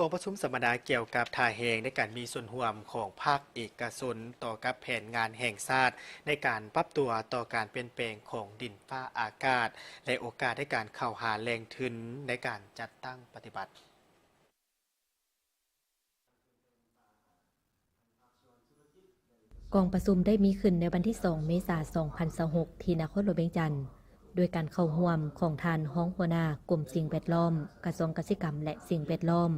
ກອງປະຊຸມສຳມະນາກ່ຽວກັບທ່າແຮງໃນການມີສ່ວນຮ່ວມຂອງພາກເອກະຊົນຕໍ່ກັບແຜນງານແຫ່ງຊາດໃນການປັບຕົວຕໍ່ການປ່ຽນແປງຂອງດິນຟ້າອາກາດ ແລະ ໂອກາດໃນການເຂົ້າຫາແຫຼ່ງທຶນໃນການຈັດຕັ້ງປະຕິບັດ. ກອງປະຊຸມໄດ້ມີຂຶ້ນໃນວັນທີສອງ ເມສາ ສອງພັນຊາວຫົກ ທີ່ນະຄອນຫຼວງວຽງຈັນ ໂດຍການເຂົ້າຮ່ວມຂອງທ່ານຮອງຫົວໜ້າກົມສິ່ງແວດລ້ອມ ກະຊວງກະສິກຳ ແລະ ສິ່ງແວດລ້ອມ,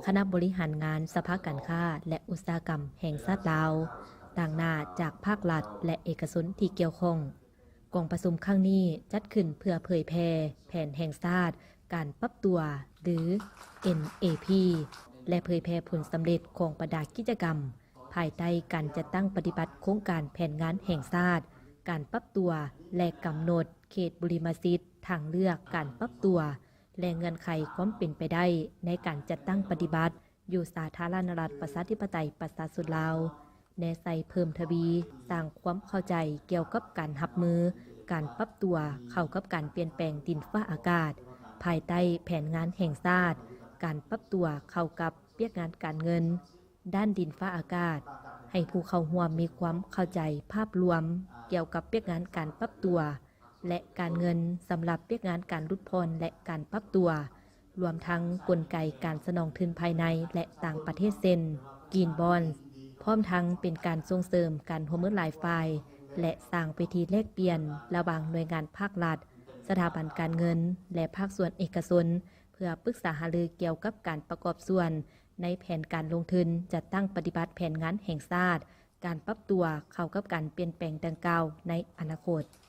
ຄະນະບໍລິຫານງານສະພາການຄ້າ ແລະ ອຸດສາຫະກຳແຫ່ງຊາດລາວ, ຕາງໜ້າຈາກພາກລັດ ແລະ ເອກະຊົນທີ່ກ່ຽວຂ້ອງ. ກອງປະຊຸມຄັ້ງນີ້ຈັດຂຶ້ນເພື່ອເຜີຍແຜ່ແຜນແຫ່ງຊາດການປັບຕົວ ຫຼື ເອັນເອພີ ແລະ ເຜີຍແຜ່ຜົນສຳເລັດຂອງບັນດາກິດຈະກຳ ພາຍໃຕ້ການຈັດຕັ້ງປະຕິບັດໂຄງການແຜນງານແຫ່ງຊາດການປັບຕົວ ແລະ ກຳນົດເຂດບຸລິມະສິດ, ທາງເລືອກການປັບຕົວ ແລະ ເງື່ອນໄຂຄວາມເປັນໄປໄດ້ໃນການຈັດຕັ້ງປະຕິບັດ ຢູ່ສາທາລະນະລັດ ປະຊາທິປະໄຕ ປະຊາຊົນລາວ, ແນໃສ່ເພີ່ມທະວີສ້າງຄວາມເຂົ້າໃຈກ່ຽວກັບການຮັບມື, ການປັບຕົວເຂົ້າກັບການປ່ຽນແປງດິນຟ້າອາກາດ ພາຍໃຕ້ແຜນງານແຫ່ງຊາດ, ການປັບຕົວເຂົ້າກັບວຽກງານການເງິນດ້ານດິນຟ້າອາກາດ, ໃຫ້ຜູ້ເຂົ້າຮ່ວມມີຄວາມເຂົ້າໃຈພາບລວມກ່ຽວກັບວຽກງານການປັບຕົວ ແລະ ການເງິນສຳລັບວຽກງານການຫຼຸດຜ່ອນ ແລະ ການປັບຕົວ, ລວມທັງກົນໄກການສະໜອງທຶນພາຍໃນ ແລະ ຕ່າງປະເທດ ເຊັ່ນ Green Bonds, ພ້ອມທັງເປັນການສົ່ງເສີມການຮ່ວມມືຫຼາຍຝ່າຍ ແລະ ສ້າງເວທີແລກປ່ຽນລະຫວ່າງໜ່ວຍງານພາກລັດ, ສະຖາບັນການເງິນ ແລະ ພາກສ່ວນເອກະຊົນ ເພື່ອປຶກສາຫາລືກ່ຽວກັບການປະກອບສ່ວນໃນແຜນການລົງທຶນ, ຈັດຕັ້ງປະຕິບັດແຜນງານແຫ່ງຊາດ, ການປັບຕົວເຂົ້າກັບການປ່ຽນແປງດັ່ງກ່າວໃນອະນາຄົດ.